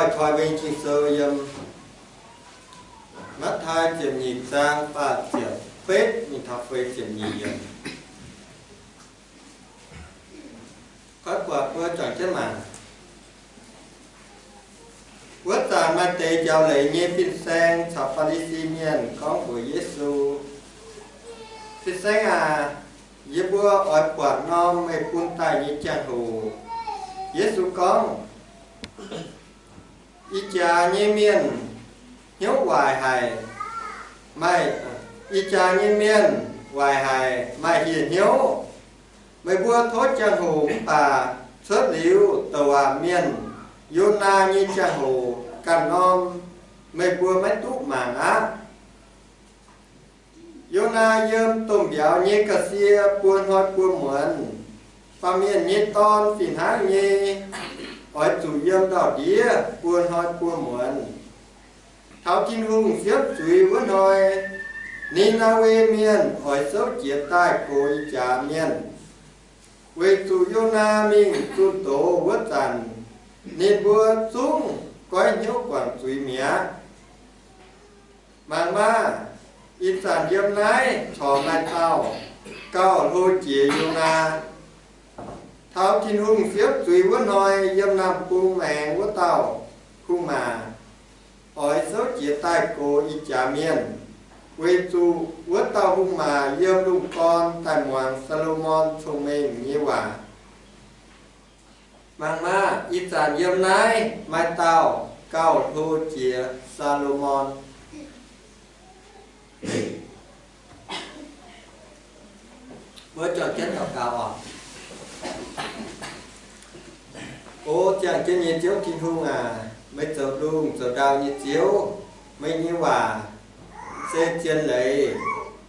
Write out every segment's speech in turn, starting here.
Koi mbuo nyei Ging-Sou yiem Matv^taai ziepc nyeic zaang faah ziepc betv mingh taux feix ziepc nyeic yiemc. Koi buatc mbuo juangc jienv mangc. Wuov zanc maaih deix njaaux leiz nyei fin-saeng caux Faa^li^si Mienh gorngv mbuox Yesu, Fin-Saeng aac, yie mbuo oix buatc norm meih bun daaih nyei jangx-hoc. Yesu gorngv, Ih jaax nyei mienh hnyouv waaic haic, maaih, ih jaax nyei mienh waaic haic, maaih hieh hnyouv. Meih mbuo tov jangx-hoc mv baac cuotv liuz douc waac mienh Yonaa nyei jangx-hoc ganh norm meih mbuo maiv duqv mangc aqv. Yonaa yiem domh mbiauz nyei ga'sie buo hnoi buo muonz. Baamh Mienh nyei Dorn fih hnangv nyei oix zuqc yiem ndau-ndiev buo hnoi buo muonz. Taux Tin-Hungh siepv zuiz wuov hnoi, Ni^naa^we Mienh oix souv jiez daaih gox ih jaax mienh, weic zuqc Yonaa mingh zunh doz wuov zanc, ninh mbuo zungv goiv hnyouv guangc zuiz mi'aqv. Mangc maah! Ih zanc yiem naaiv corc maaih dauh gauh hlo jiex Yonaa. Taux Tin-Hungh siepv zuiz wuov hnoi, yiem naamh bung maengx wuov dauh hungh maac oix souv jiez daaih gox ih jaax mienh, weic zuqc wuov dauh hungh maac yiem lungh gorn daaih muangx Saa^lo^morn cong-mengh nyei waac. Mangc maah! Ih zanc yiem naaiv maaih dauh gauh hlo jiex Saa^lo^morn. Mbuo juangc jienv daux gaux oc. O ziangh jienv nyei Ziouv Tin-Hungh aac, meih zoux lungh zoux ndau nyei Ziouv. Meih nyei waac se zien leiz.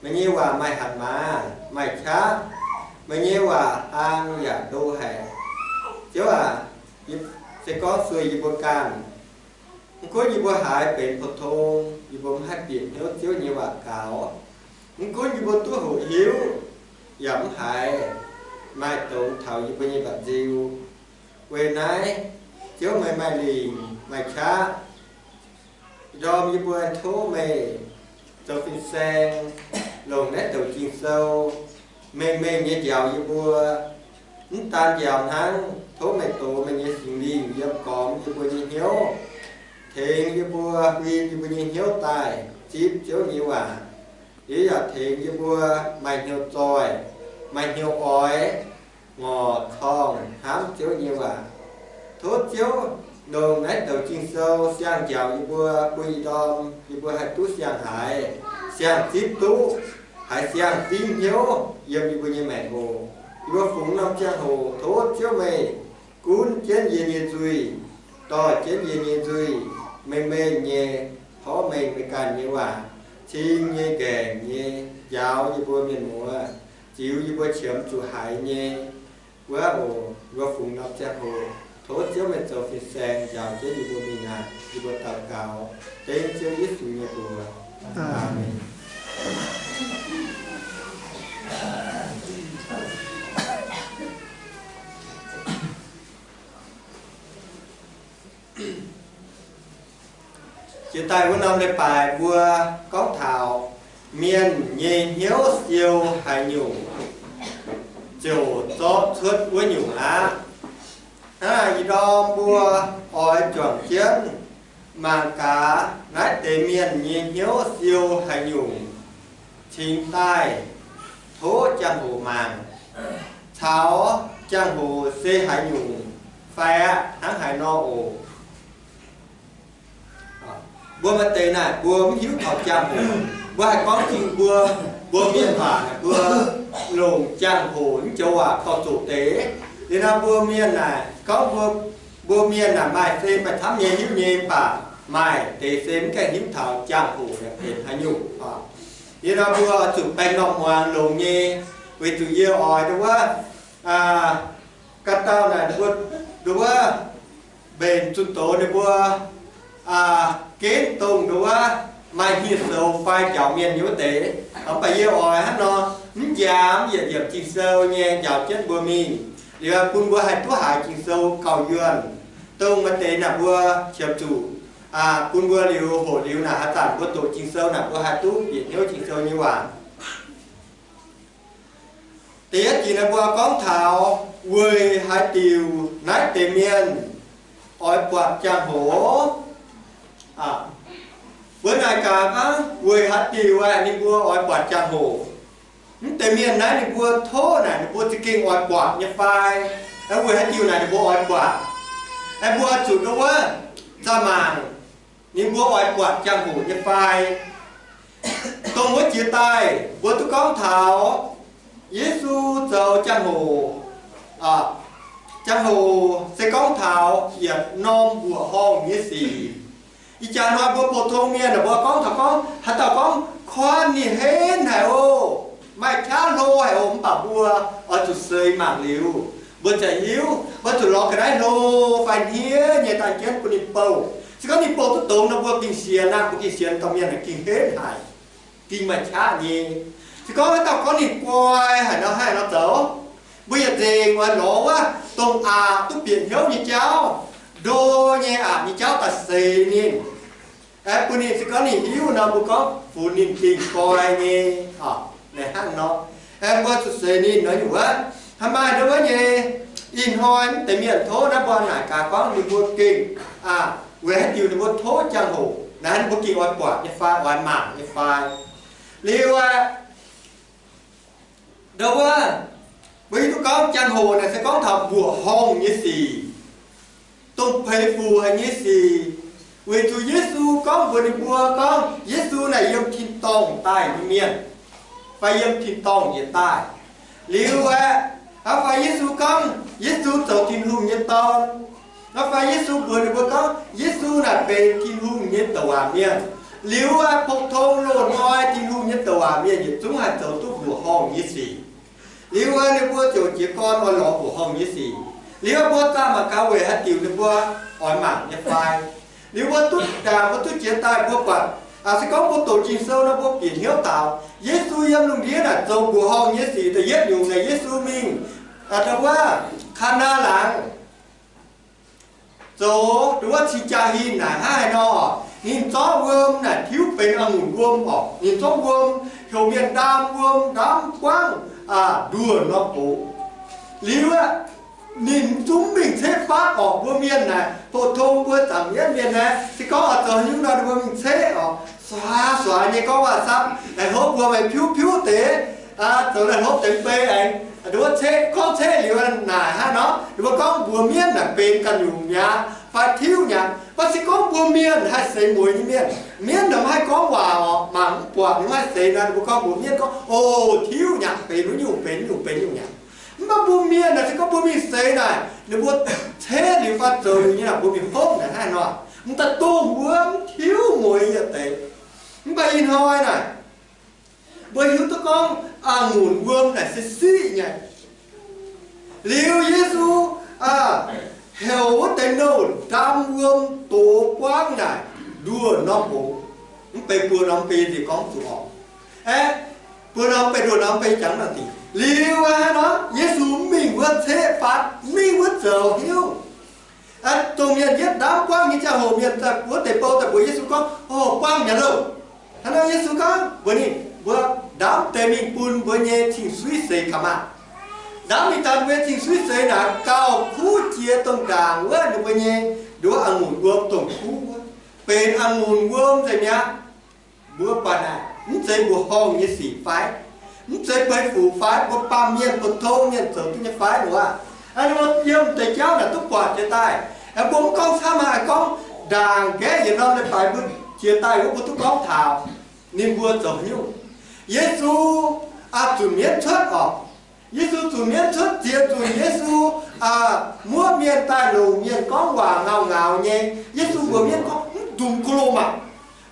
Meih nyei waac maaih hatc maaz, maaih qaqv. Meih nyei waac hlang yaac ndo haic. Ziouv aac, se gorngv sueih yie mbuo ganh, mv gunv yie mbuo haiz benx pou-tong, yie mbuo mv haih bieqc hnyouv Ziouv nyei waac gaux. Mv gunv yie mbuo duqv hoqc hiuv yaac mv haiz maaih dongz taux yie mbuo nyei mba'nziu. Weic naaiv, Ziouv, meih maaih lingc maaih qaqv. Ndorm yie mbuo tov meih zoux fin-saeng longc naaiv douc Ging-Sou mengh mengh nyei njaaux yie mbuo. Mv daan njaaux hnangv, tov meih dox meih nyei Singx Lingh yiem gormx yie mbuo nyei hnyouv, tengx yie mbuo huin yie mbuo nyei hnyouv daaih zipv Ziouv nyei waac. Liuz yaac tengx yie mbuo maaih hnyouv zoih, maaih hnyouv oix ngorc corngh hnamv Ziouv nyei waac. Tov Ziouv longc naaiv douc Ging-Sou siang-njaaux yie mbuo, bun ih ndorm yie mbuo haih duqv siang-haiz, siang-zipv duqv, haiz siang-zipv hnyouv yiem yie mbuo nyei maengc oc. Yie mbuo fungx norm ziangh hoc tov Ziouv meih gunv jienv yie nyei nzuih, dorh jienv yie nyei nzuih, mengh mengh nyei porv mengh meih ganh nyei waac, cing nyei ngaengc nyei njaaux yie mbuo mienh muoz, ziux yie mbuo qiemx zuqc haiz nyei wuov oc. Yie mbuo fungx norm ziangh hoc tov Ziouv meih zoux fin-saeng njaaux jienv yie mbuo mingh aac. Yie mbuo daux gaux dengv Ziouv Yesu nyei mbuox. Aamen. Jiex daaih wuov norm leiz-baaix mbuo gorngv taux mienh nyei hnyouv siou haaix nyungc, ziouc zorqv cuotv wuov nyungc aqv. Hnangv naaic, ih ndorm mbuo oix juangc jienv mangc gaax naaiv deix mienh nyei hnyouv siou haaix nyungc cingx daaih tov jangx-hoc mangc, caux jangx-hoc se haaix nyungc fai aqv hnangv haaix nor oc. Mbuo maaih deix naaic mbuo mv hiuv taux jangx-hoc. Mbuo haih gorngv jiex mbuo, mbuo mienh waac naaic mbuo longc jangx-hoc mv joux waac dorh zoqc deix. Liuz nor mbuo mienh naaic gorngv mbuo, mbuo mienh naaic maaih se maaih camv nyei hiuv nyei, mv baac maaih deix se mv gaengh hiuv taux jangx-hoc naaic benx haaix nyungc oc. Liuz nor mbuo zuqc baengh normh muangx longx nyei, weic zuqc yie oix nduov wuov, ga'dauh naaic mbuo nduov wuov mbenc zunh doz ninh mbuo genv dongh nduov wuov maaih hnyiev sou fai njaaux mienh nyei wuov deix. Mv baac yie oix hnangv nor mv njaaux, mv yietc liepc Ging-Sou nyei njaaux jienv mbuo mingh, liuz bun mbuo haih duqv haiz Ging-Sou gauh yuonh. dongh maaih deix naaic mbuo qiemx zuqc bun mbuo liuz, hoqc liuz naaic haaix zanc mbuo doqc Ging-Sou naaic mbuo haih duqv bieqc hnyouv Ging-Sou nyei waac. Da'yietv jiex naaiv mbuo gorngv taux weic haaix diuc naaiv deix mienh oix buatc jangx-hoc. Mbuo naaic gaax aqv, weic haaix diuc aeqv, ninh mbuo oix buatc jangx-hoc? Mv deix mienh naaiv ninh mbuo tov naaic ninh mbuo za'gengh oix buatc nyei fai? Weic haaix diuc naaic ninh mbuo oix buatc? Aeqv, mbuo oix zuqc ndongc wuov zaah mangc ninh mbuo oix buatc jangx-hoc nyei fai? Dongh wuov jiex daaih mbuo duqv gorngv taux Yesu zoux jangx-hoc. Jangx-hoc se gorngv taux yietc norm mbuoqc horngh nyei sic. Ih jaax hnoi mbuo pou-tong mienh mbuo gorngv taux gorngv haaix dauh gorngv kuan ninh henv haic oc, maaih qaqv hlo haic oc, mv baac mbuo oix zuqc seix mangc liuz, mbuo ziouc hiuv, mbuo zuqc lorz ga'naaiv hlo fai hniev nyei daaih jienv bun ninh bouh. Se gorngv ninh bouh duqv dongz nor, mbuo gengh sienx aqv, mbuo gengh sienx dorh mienh aeqv, gengh henv haic, gengh maaih qaqv nyei. Se gorngv haaix dauh gorngv ninh guai haic nor, hnangv haaix nor zoux? Mbuo yietc nzengc oix lorz wuov dongh aqc duqv bieqc hnyouv nyei jauv, ndo nyei aqc nyei jauv daaih seix ninh. Aeqv, bun ninh se gorngv ninh hiuv nor, mbuo gorngv funx ninh gengh guai nyei. Naaic hnangv nor, aeqv, mbuo zuqc seix ninh nor nyungc wuov. Hnangv maaih ndau wuov nyei, ih hnoi mv deix mienh tov naaiv mbuo naaic gaax gorngv ninh mbuo gengh, weic haaix diuc ninh mbuo tov jangx-hoc naaic, ninh mbuo gengh oix buatc nyei fai, oix mangc nyei fai? Liuz aeqv, ndau wuov, mbuo hiuv duqv gorngv jangx-hoc naaic se gorngv taux mbuoqc horngh nyei sic, dongh peix fuc haic nyei sic. Weic zuqc Yesu gorngv mbuox ninh mbuo gorngv Yesu naaic yiem tin-dorngh daaih nyei mienh, fai yiem tin-dorngh njiec daaih. Liuz aeqv, fai Yesu gorngv Yesu zoux Tin-Hungh nyei Dorn. Fai Yesu mbuox ninh mbuo gorngv Yesu naaic benx Tin-Hungh nyei douc waac mienh. Liuz aeqv, pou-tong loz-hnoi Tin-Hungh nyei douc waac mienh yietc zungv haih zoux duqv mbuoqc horngh nyei sic. Liuz aeqv, ninh mbuo ziouc jiez gorn oix lorz mbuoqc horngh nyei sic. Liuz aeqv, mbuo zaah mangc gaax weic haaix diuc ninh mbuo oix mangc nyei fai? Liuz mbuo duqv ndaangc, mbuo duqv jiex daaih mbuo buatc, se gorngv mbuo doqc Ging-Sou nor, mbuo bieqc hnyouv taux Yesu yiem lungh ndiev naaic zoux mbuoqc horngh nyei sic da'yietv nyungc naaic, Yesu mingh ndau wuov Kaa^naa Laangz zoux ndau wuov cing-jaa hingh naaic hnangv haaix nor, ninh zorqv wuom naaic tiuv benx a'ngunc wuom orqc. Ninh zorqv wuom heuc mienh ndaam wuom, ndaam buangv nduoh norm box. Liuz aeqv, ninh zungv mingh ceqv fatv orqc. Mbuo mienh naaic, pou-tong mbuo zaangc mienv mienh naaic, se gorngv oix zoux haaix nyungc nor, ninh mbuo mingh ceqv orqc, suaax suaax nyei gorngv waac-samv, aengx hlopv wuom aengx piuv piuv deix, zoux naaic hlopv deix mbei aengx, ndau wuov ceqv, gorngv ceqv liuz naaic hnangv nor, ninh mbuo gorngv mbuox mienv naaic benx ganh nyungc mi'aqv fai tiuv mi'aqv. Mv baac se gorngv mbuo mienh haih seix mueiz nyei mienh, mienv nor maiv haih gorngv waac orqc, mangc mv buatc, ninh maiv haih seix nor, ninh mbuo gorngv mbuox mienv gorngv, o, tiuv mi'aqv, benx wuov nyungc, benx wuov nyungc, benx wuov nyungc mi'aqv. Mv baac mbuo mienh naaic, se gorngv mbuo mingh seix naaic, ninh mbuo ceqv liuz fai zoux liuz nyei naaic, mbuo mingh hopv naaic hnangv nor, mv daaih dongh wuom tiuv mueiz yietc deix. Mv baac ih hnoi naaic, mbuo hiuv duqv gorngv a'ngunc wuom naaic se siqv nyei. Liuz Yesu heuc wuov deix nouh ndaam wuom dox buangv naaic nduoh norm box. Mv bei buo norm bei nziex gorngv zuqc orqc. Aeqv, buo norm bei, nduoh norm bei jangx nor dingc. Liuz aqv nor, Yesu mv mingh wuov ceqv fatv, mv mingh wuov zoux hnyouv. Dongh mienh yietv ndaamv buangv nyei ziangh hoc, mienh daaih wuov deix bou daaih mbuox Yesu gorngv, o, buangv mi'aqv loh. Hnangv nor Yesu gorngv mbuox ninh mbuo, ndaamv deix mingh bun mbuo nyei cing-suiv seix gaax maah. Ndaamv mingh daaih mbuo nyei cing-suiv seix naaic, gauh kuv jiex dongh ndaangc wuov ninh mbuo nyei nduov a'ngunc wuom dongh kuv wuov, benx a'ngunc wuom nzengc mi'aqv. Mbuo buatc naaic, mv zeiz mbuoqc horngh nyei sic fai? Mv zeiz beiv fuc fai? Mbuo baamh mienh, bun tong mienh zoux duqv nyei fai nor aqv? Aa, ninh mbuo yiem deix jauv naaic duqv buatc jiex daaih. Mbuo mv gorngv camv, gorngv ndaangc gaeqv yietc norm leiz-baaix mbuo jiex daaih wuov, mbuo duqv gorngv taux ninh mbuo zoux haaix nyungc. Yesu zunc mienv cuotv orqc. Yesu zunc mienv cuotv, ziex nzunc Yesu muoqv mienh daaih longc mienh gorngv waac ngau ngaaux nyei. Yesu mbuox mienv gorngv, mv dungx ko lo maah.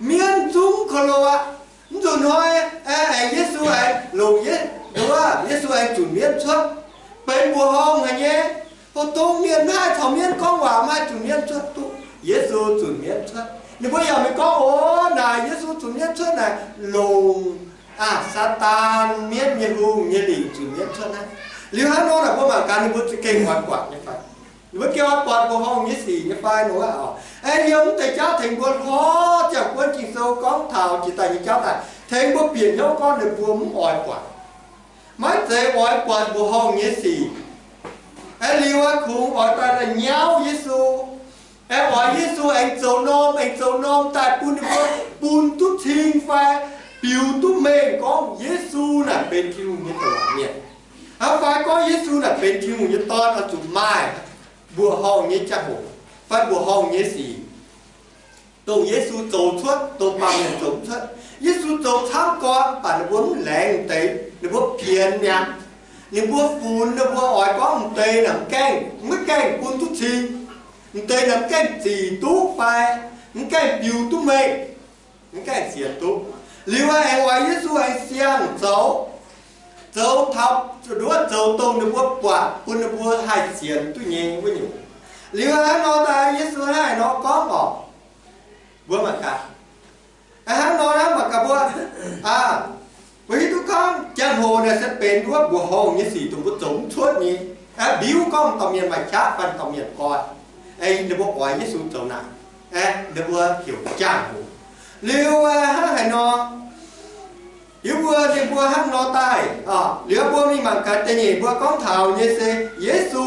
Mienv zungv ko lo aqv. Mv nzunc hnoi aengx Yesu aengx longc, Yesu aengx zunc mienv cuotv, benx mbuoqc horngh haic nyei. Pou-tong mienh maiv haih caux mienv gorngv waac, maiv haih zunc mienv cuotv duqv. Yesu zunc mienv cuotv. Ninh mbuo yaac mingh gorngv, o, naaic Yesu zunc mienv cuotv naaic longc Saadaan, mienv nyei hungh, nyei lingc zunc mienv cuotv hnangv. Liuz hnangv nor naaic mbuo mangc gaax ninh mbuo za'gengh oix buatc nyei fai? Ninh mbuo gengh oix buatc mbuoqc horngh nyei sic nyei fai nor oc. Aeqv, yiem mv deix jauv tengx mbuo hlorv ziangh buonv Ging-Sou gorngv taux jiex daaih nyei jauv daaih, tengx mbuo bieqc hnyouv gorngv ninh mbuo mv oix buatc, maiv zeiz oix buatc mbuoqc horngh nyei sic. Aeqv, liuz aeqv, kungx oix daaih la'nyauv Yesu. Aeqv, oix Yesu aengx zoux norm, aengx zoux norm daaih bun ninh mbuo bun duqv cing fai biux duqv mengh gorngv Yesu naaic benx Tin-Hungh nyei douc waac mienh. Hnangv fai gorngv Yesu naaic benx Tin-Hungh nyei Dorn oix zuqc maaih mbuoqc horngh nyei jauv-louc fai mbuoqc horngh nyei sic, dongh Yesu zoux cuotv, dongh baamh mienh zoux mv cuotv. Yesu zoux camv gorn, mv baac ninh mbuo mv laengz deix, ninh mbuo pienx mi'aqv. Ninh mbuo funx, ninh mbuo oix gorngv m'deix naaic mv gaengh, mv gaengh bun duqv cing, m'deix naaic mv gaengh zic duqv fai mv gaengh biux duqv mengh, mv gaengh sienx duqv. Liuz aengx oix Yesu aengx siang-zoux, zoux taux, nduov zoux dongh ninh mbuo buatc bun ninh mbuo haih sienx duqv nyei wuov nyungc. Liuz hnangv nor daaih Yesu hnangv haaix nor gorngv oc, mbuo mangc gaax. Hnangv nor naaiv mangc gaax mbuo, mbuo hiuv duqv gorngv jangx-hoc naaic se benx wuov mbuoqc horngh nyei sic dongh mbuo zoux mv cuotv nyei. Mbiuv gorngv dorh mienh maaih qaqv fai dorh mienh goiv, ninh mbuo oix Yesu zoux naaic, ninh mbuo heuc jangx-hoc. Liuz hnangv haaix nor, liuz mbuo, ninh mbuo hnangv nor daaih, liuz mbuo mingh mangc gaax da'nyeic mbuo gorngv taux nyei se Yesu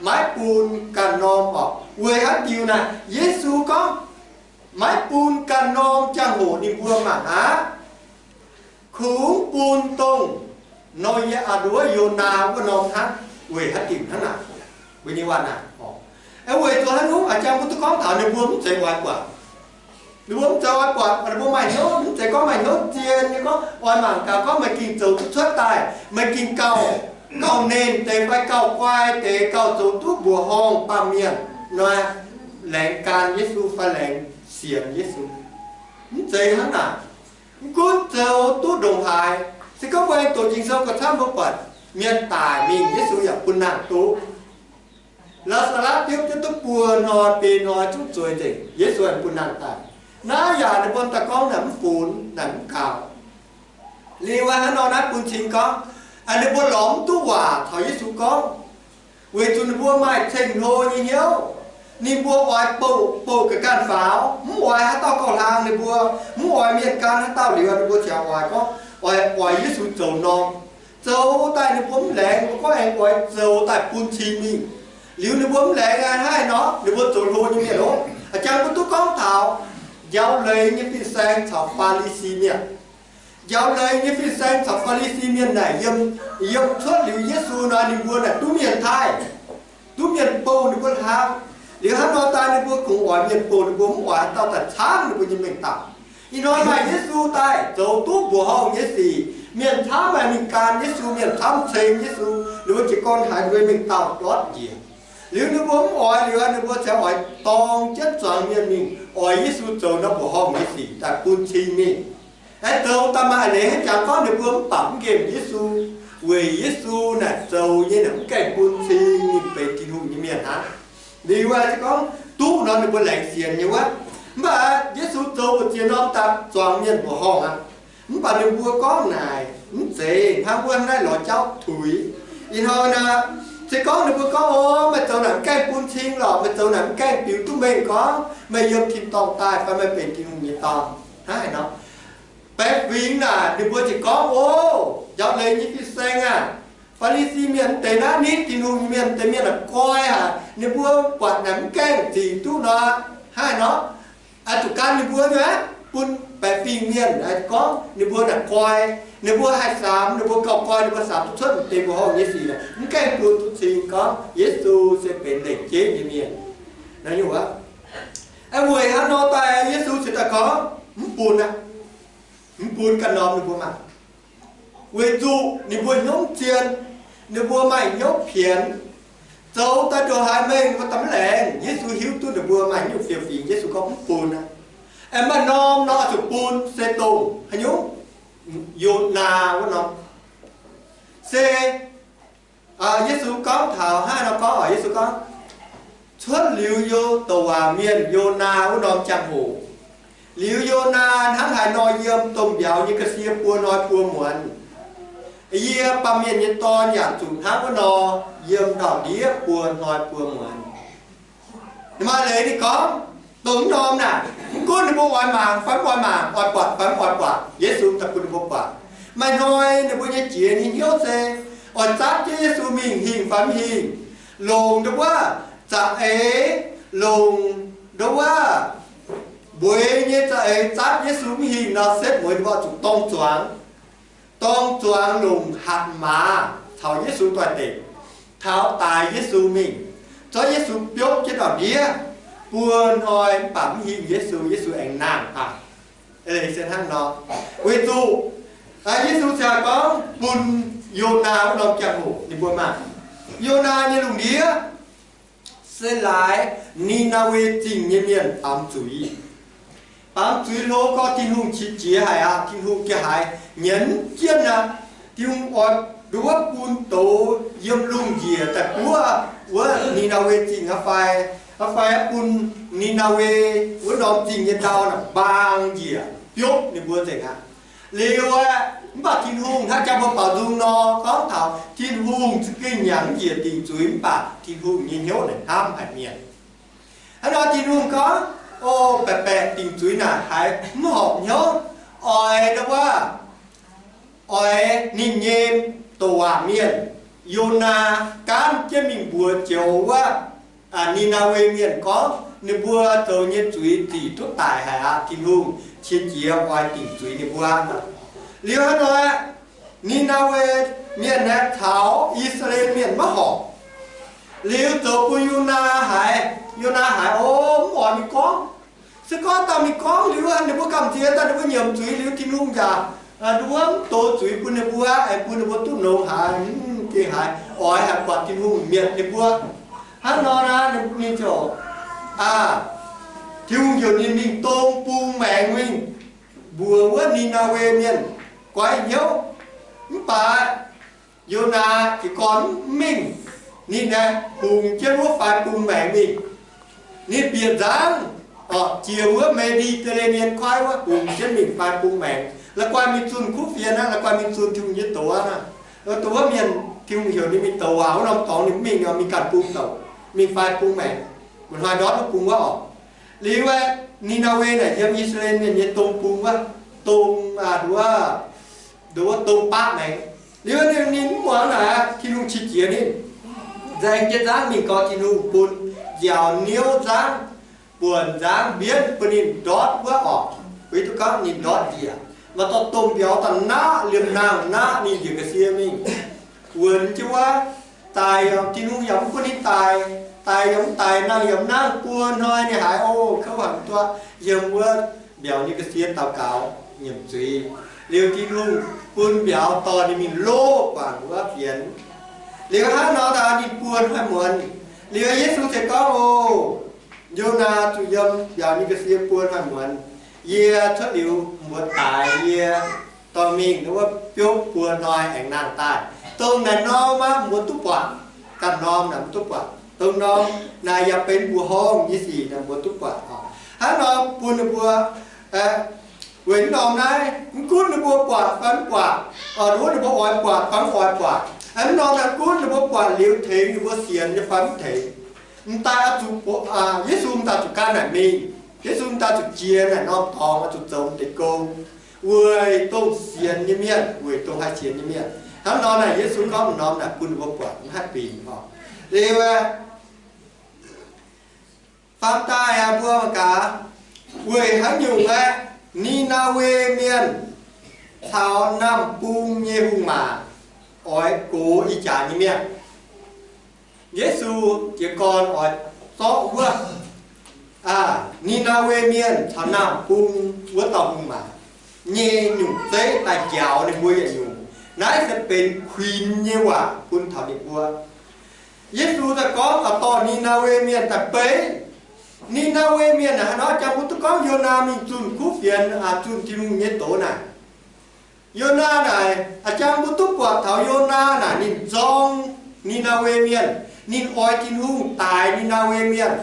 maiv bun ganh norm oc. Weic haaix diuc naaic Yesu gorngv maiv bun ganh norm jangx-hoc ninh mbuo mangc aqv. Kungx bun dongh nor yie a'nduov Yonaa wuov norm hnangv. Weic haaix diuc hnangv naaic? Mbuo nyei waac naaic, weic zuqc haaix nyungc? A'jang mbuo duqv gorngv taux ninh mbuo mv zeiz oix buatc. Ninh mbuo mv zeiz oix buatc, ninh mbuo maaih hnyouv, mv zeiz gorngv maaih hnyouv zien nyei gorngv oix mangc gaax gorngv meih gengh zoux duqv cuotv daaih, meih gengh gauh, gauh nernh deix fai gauh guai deix, gauh zoux duqv mbuoqc horngh baamh mienh nor, laengz gan Yesu fai laengz sienx Yesu. Mv zeiz hnangv naaic. Mv gunv zoux duqv ndongc haaix, se gorngv mbuo aengx doqc Ging-Sou gauh camv mbuo buatc mienh daic mingh Yesu yaac bun nangh duqv. Laa^saa^latv diuv jienv duqv buo hnoi, biei hnoi zungv zueiz nzengc, Yesu aengx bun nangh daaih. Naaiv yaac ninh mbuo daaih gorngv naaic mv funx, naaic mv gaux. Liuz hnangv nor naaiv bun cing gorngv, ninh mbuo lorz mv duqv waac taux Yesu gorngv, weic zuqc ninh mbuo maaih ceng-hlo nyei hnyouv. Ninh mbuo oix bouh, bouh ga'ganh faaux, mv oix haaix dauh gauh hlang ninh mbuo, mv oix mienh gan haaix dauh liuz, ninh mbuo ziouc oix gorngv, oix, oix Yesu zoux norm. Zoux daaih ninh mbuo mv laengz, mbuo gorngv aengx oix zoux daaih bun cing mingh. Liuz ninh mbuo mv laengz aqv, hnangv haaix nor? Ninh mbuo zoux hlo nyei mienh oc. A'jang mbuo duqv gorngv taux njaaux leiz nyei fin-saeng caux Faa^li^si mienh. Njaaux leiz nyei fin-saeng caux Faa^li^si mienh naaic yiem, yiem cuotv liuz Yesu nor, ninh mbuo naaic duqv mienh taaih, duqv mienh bouh ninh mbuo hlang. Liuz hnangv nor daaih ninh mbuo kungx oix mienh bouh ninh mbuo, mv oix haaix dauh daaih camv ninh mbuo nyei mengh dauh. Ih hnoi maaih Yesu daaih zoux duqv mbuoqc horngh nyei sic, mienh camv maaih mingh gan Yesu, mienh camv ceng Yesu, ninh mbuo jiez gorn haiz ninh mbuo mengh dauh ndortv njiec. Liuz ninh mbuo mv oix liuz, ninh mbuo ziouc oix dorng jienv zuangx mienh mingh oix Yesu zoux naaiv mbuoqc horngh nyei sic daaih bun cing mingh. Aengx zoux daaih maaih leiz hnangv jangx gorngv ninh mbuo mv baac mv nqemh Yesu, weic Yesu naaic zoux nyei naaic mv gaengh bun cing ninh benx Tin-Hungh nyei mienh hnangv. Liuz se gorngv duqv nor ninh mbuo laengz sienx nyei wuov. Mv baac Yesu zoux mbu'ziex norm daaih zuangx mienh mbuoqc horngh aqv. Mv baac ninh mbuo gorngv naaic mv zeiz hnangv wuov naaiv lorz jauv tuix. Ih hnoi naaic, se gorngv ninh mbuo gorngv, O, meih zoux naaic mv gaengh bun cing lorqc, meih zoux naaic mv gaengh biux duqv mengh gorngv meih yiem tin-dorngh daaih fai meih benx Tin-Hungh nyei Dorn. Hnangv haaix nor? Baeqc fingx naaic ninh mbuo ziouc gorngv, O, njaaux leiz nyei fin-saeng aah! Faa^li^si mienh mv deix naaiv nitv Tin-Hungh nyei mienh, deix mienh naaic guai haic. Ninh mbuo buatc naaic mv gaengh zic duqv nor, hnangv haaix nor? Oix zuqc gan ninh mbuo nyei aqv. Bun baeqc fingx mienh gorngv ninh mbuo naaic guai, ninh mbuo haih samx, ninh mbuo gauh guai, ninh mbuo samx duqv cuotv deix mbuoqc horngh nyei sic, mv gaengh bun duqv cing gorngv Yesu se benx lengc jeiv nyei mienh. Naaiv nyungc aqv. Weic haaix nor daaih Yesu cingx daaih gorngv mv bun aqv, mv bun ganh norm ninh mbuo maah? Weic zuqc ninh mbuo hnyouv zien, ninh mbuo maaih hnyouv pienx, zoux daaih ndongc haaix mengh ninh mbuo daaih mv laengz. Yesu hiuv duqv ninh mbuo maaih hnyouv fiou fingx, Yesu gorngv mv bun aqv. Aengx maaih norm nor oix zuqc bun, se dongh haaix nyungc? Yonaa wuov norm. Se Yesu gorngv taux hnangv nor gorngv oc, Yesu gorngv, cuotv liuz Yo, douc waac mienh Yonaa wuov norm ziangh hoc, liuz Yonaa hnangv haaix nor yiem domh mbiauz nyei ga'sie buo hnoi buo muonz, Yie, Baamh Mienh nyei Dorn, yaac zuqc hnangv wuov nor yiem ndau-ndiev buo hnoi buo muonz. Maaih leiz ninh gorngv, dongh wuov norm naaic, mv gunv ninh mbuo oix mangc fai mv oix mangc, oix buatc fai mv oix buatc, Yesu daaih bun ninh mbuo buatc. Maaih hnoi ninh mbuo nyei jiex nyei hnyouv se oix zatv jienv Yesu mingh hingh fai mv hingh, longc ndau wuov za'eix, longc ndau wuov mbueix nyei za'eix zatv Yesu mv hingh nor, setv mueiz ninh mbuo zuqc dorng zuangx. Dorng zuangx longc hatc maaz caux Yesu doix-dekc, taux daaix Yesu mingh, zorqv Yesu biopv jienv ndau-ndiev buo hnoi mv baac mv hingh Yesu, Yesu aengx nangh aqv. Se hnangv nor, weic zuqc Yesu ziouc gorngv bun Yonaa wuov norm jangx-hoc ninh mbuo maah, Yonaa nyei lungh ndiev se laaix Ni^naa^we Zingh nyei mienh baamz zuiz. Baamz zuiz hlo gorx, Tin-Hungh qiex jiez haic aqv. Tin-Hungh ga'haaix nyienz jienv aqv. Tin-Hungh oix nduov bun douz yiem lungh njiec daaih buov wuov Ni^naa^we Zingh aqv fai, aqv fai bun Ni^naa^we wuov norm zingh nyei ndau naaic mbaang njiec biopv ninh mbuo nzengc aqv. Liuz aeqv, mv baac Tin-Hungh hnangv jang mbuo baaux nzung nor gorngv taux Tin-Hungh za'gengh nyanc njiec dingc zuiz, mv baac Tin-Hungh nyei hnyouv naaic hnamv haic mienh. Hnangv nor Tin-Hungh gorngv, o, baeqc baeqc dingc zuiz naaic haiz mv horpc hnyouv, oix ndau wuov, oix ninh nyei douc waac mienh, Yonaa, gaanv jienv mingh mbuox joux wuov Ni^naa^we Mienh gorngv ninh mbuo zoux nyei zuiz zic duqv daic haic aqv. Tin-Hungh qiex jiez oix dingc zuiz ninh mbuo. Liuz hnangv nor, Ni^naa^we Mienh aeqv, caux I^saa^laa^en Mienh maiv horpc. Liuz zoux bun Yonaa haiz, Yonaa haiz, o, mv oix mingh gorngv. Se gorngv dauh mingh gorngv liuz, ninh mbuo gamh nziex daaih, ninh mbuo nyiemc zuiz liuz, Tin-Hungh yaac nduov mv douz zuiz bun ninh mbuo, aengx bun ninh mbuo duqv longx haic, gengh haiz oix haih buatc Tin-Hungh mietc ninh mbuo. Hnangv nor naaic, ninh ziouc, aa, Tin-Hungh heuc ninh mingh dong bung maengx mingh mbuox wuov Ni^naa^we Mienh goiv hnyouv. Mv baac Yonaa jiez gorn mv mingh. Ninh aeqv, hungx jienv wuov fai bung maengx mingh. Ninh bieqc nzangv, orqc, jiex wuov Me^ndi^tere^nie Koiv wuov, hungx jienv mingh fai bung maengx. La'guaih mingh zunh kuv fienx aqv, la'guaih mingh zunh Tin-Hungh nyei doz aqv. Doz wuov mienh, Tin-Hungh heuc ninh mingh douc waac wuov norm dorngx, ninh mv mingh, mingh ganh bung douc, mingh fai bung maengx, mba'hnoi ndortv wuov bung wuov orqc. Liuz aeqv, Ni^naa^we naaic yiem I^saa^laa^en Mienh nyei dong bung wuov, dong, aa, nduov, nduov dong baqv maengx. Liuz ninh, ninh mv muangx naaic, Tin-Hungh qiex jiez ninh, nzaeng jienv nzangv mingh gorx, Tin-Hungh bun nziaaux niouv nzangv, buonc nzangv mbienv bun ninh ndortv wuov orqc. Weic zuqc gorngv ninh ndortv njiec, maaih dorh domh mbiauz daaih naqv liemh nangh, naqv ninh njiec ga'sie mingh. Wuonx jienv wuov, daic yaac Tin-Hungh yaac mv bun ninh daic, daic yaac mv daic, nangh yaac mv nangh, buo hnoi ninh haiz, o, kouv haic, mv duqv yiem wuov mbiauz nyei ga'sie daux gaux nyiemc zuiz. Liuz Tin-Hungh bun mbiauz dorh ninh mingh loqv guangc wuov fienx. Liuz hnangv nor daaih ninh buo hnoi muonz. Liuz Yesu ziouc gorngv, o, Yonaa zuqc yiem mbiauz nyei ga'sie buo hnoi muonz. Yie cuotv liuz mbuox daaix yie, dorh mingh wuov biopv buo hnoi aengx nangh daaih. Dongh naaic norm aqv, mbuo duqv buatc. Ganh norm naaic mbuo duqv buatc. Dongh norm naaic yaac benx mbuoqc horngh nyei sic, naaic mbuo duqv buatc oc. Hnangv nor bun ninh mbuo, weic naaiv norm naaiv, mv gunv ninh mbuo buatc fai mv buatc, nduov ninh mbuo oix buatc fai mv oix buatc, aa, mv norm naaiv gunv ninh mbuo buatc liuz tengx ninh mbuo sienx nyei fai mv tengx. M'daaih oix zuqc, Yesu m'daaih zuqc gan naaic mingh. Yesu m'daaih zuqc jiex naaic norm dorngx, oix zuqc zoux deix gong, weic dongh sienx nyei mienh, weic dongh haih sienx nyei mienh. Hnangv nor naaic Yesu gorngv m'norm naaic bun ninh mbuo buatc mv haih bingx oc. Liuz aeqv, faam daaih aqv, mbuo mangc gaax, weic haaix nyungc aeqv, Ni^naa^we Mienh caux Naamh Bung nyei hungh maac oix gox ih jaax nyei mienh. Yesu jiez gorn oix zorqv wuov, aa, Ni^naa^we Mienh caux Naamh Bung wuov dauh hungh maac nyei nyungc zeiv daaih njaaux ninh mbuo yietc nyungc. Naaiv se benx kuinx nyei waac bun taux ninh mbuo. Yesu daaih gorngv oix dorh Ni^naa^we Mienh daaih beiv. Ni^naa^we Mienh naaic haaix nor? Jangx mbuo duqv gorngv Yonaa mingh zunh kuv fienx, aa, zunh Tin-Hungh nyei doz naaic. Yonaa naaic, aa, jangx mbuo duqv buatc taux Yonaa naaic ninh zorng Ni^naa^we Mienh, ninh oix Tin-Hungh daix Ni^naa^we Mienh.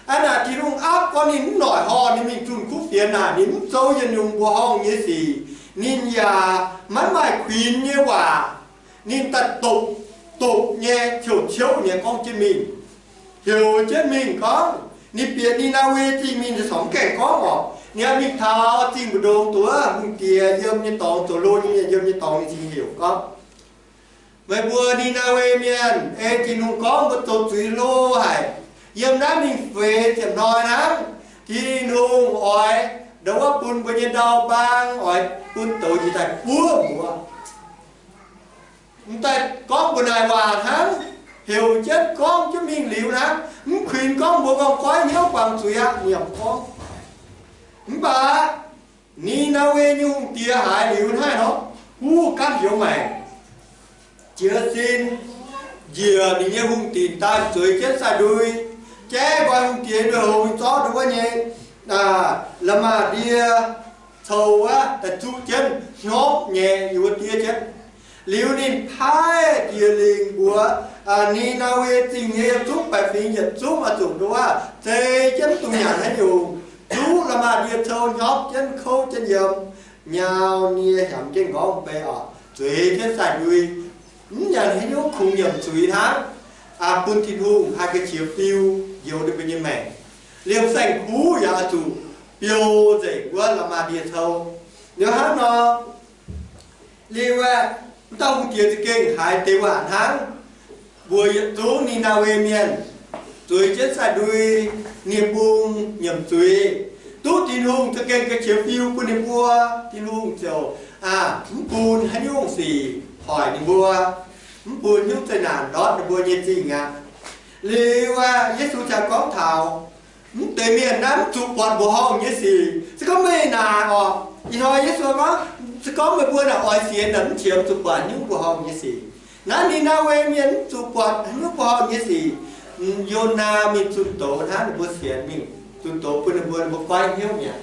Aa, naaic Tin-Hungh aapv gorngv ninh mv noic horh ninh mingh zunh kuv fienx naaic, ninh mv zoux yietc nyungc mbuoqc horngh nyei sic. Ninh yaac maiv maaih kuinx nyei waac. Ninh daaih dopc, dopc nyei, ciouv-ciouv nyei gorngv jienv mingh, heuc jienv mingh gorngv, ninh bieqc Ni^naa^we Zingh mingh, ninh corc mv gaengh gorngv orqc. Ninh mingh taux zingh mbu'ndongx, dongh wuov hungh diex yiem nyei dorngx, zoux hlo nyei mienh yiem nyei dorngx, ninh cingx heuc gorngv, meih mbuo Ni^naa^we Mienh, ei Tin-Hungh gorngv mbuo zoux zuiz hlo haic. Yiem naaiv mingh feix ziepc hnoi hnangv, Tin-Hungh oix ndongc wuov bun mbuo nyei ndau-mbaang, oix bun douz njiec daaih buov mbuo. M'daaih gorngv mbu'naaic waac hnangv, heuc jienv gorngv jienv mingh liuz hnangv, mv kuinx gorngv mbuo gorngv goiv hnyouv guangc zuiz aqv, nyiemc gorngv. Mv baac Ni^naa^we nyei hungh diex haiz liuz hnangv nor, huv gapv njoux maengc, jiez sin, njiec ninh nyei hungh dinc daaih zueiz jienv sai-ndui, jaiv nqoi hungh diex nduov houx mingh zorqv ndongc wuov nyei la'maah ndie cou wuov daaih zuqv jienv hnyopv nyei yiem wuov diev jienv. Liuz ninh paaiv jiex lingc mbuox Ni^naa^we Zingh nyei yiem zungv baeqc fingx yietc zungv oix zuqc ndongc wuov zei jienv duqv nyanc haaix nyungc, zuqv la'maah ndie cou hnyopv jienv kouv jienv yiem, nyau nie hiamx jienv nqorngv mbei oc, zueiz jienv sai-ndui, mv nyanc haaix nyungc, kungx nyiemc zuiz hnangv, bun Tin-Hungh haih ga'qiex fiu njoux ninh mbuo nyei maengc. Liemh saeng-kuv yaac oix zuqc biou nzengc wuov la'maah ndie cou. Liuz hnangv nor, liuz aeqv, m'dauh hungh diex za'gengh haiz deix waac hnangv, mbuox yietc zungv Ni^naa^we Mienh, zueiz jienv sai-ndui, nie-bung, nyiemc zuiz, duqv Tin-Hungh za'gengh ga'qiex fiu bun ninh mbuo. Tin-Hungh ziouc mv bun haaix nyungc sic hoic ninh mbuo, mv bun nyungc zeqc naanc ndortv ninh mbuo nyei zingh aqv. Liuz aeqv, Yesu ziouc gorngv taux, mv deix mienh naaiv mv zuqc buatc mbuoqc horngh nyei sic. Se gorngv meih naaic orqc, ih hnoi Yesu gorngv, se gorngv meih mbuo naaic oix sienx naaic, mv qiemx zuqc buatc nyungc mbuoqc horngh nyei sic. Naaiv Ni^naa^we Mienh mv zuqc buatc nyungc mbuoqc horngh nyei sic. Yonaa mingh zunh doz hnangv, ninh mbuo sienx mingh zunh doz bun ninh mbuo, ninh mbuo goiv hnyouv mi'aqv,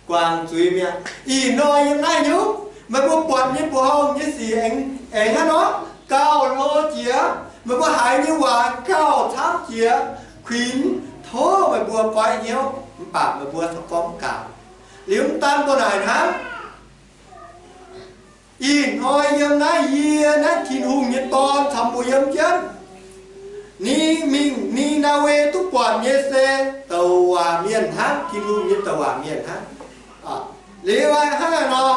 guangc zuiz mi'aqv. Ih hnoi yiem naaiv nyungc meih mbuo buatc nyei mbuoqc horngh nyei sic aengx, aengx hnangv nor gauh hlo jiex. Meih mbuo haiz nyei waac gauh camv jiex, kuinx tov meih mbuo goiv hnyouv, mv baac meih mbuo corc gorngv mv gaax. Liuz mv daan mbuo naaic hnangv, ih hnoi yiem naaiv yie, naaiv Tin-Hungh nyei Dorn caux mbuo yiem jienv. Ni, mingh Ni^naa^we duqv buatc nyei se douc waac mienh hnangv, Tin-Hungh nyei douc waac mienh hnangv. Liuz hnangv naaic nor,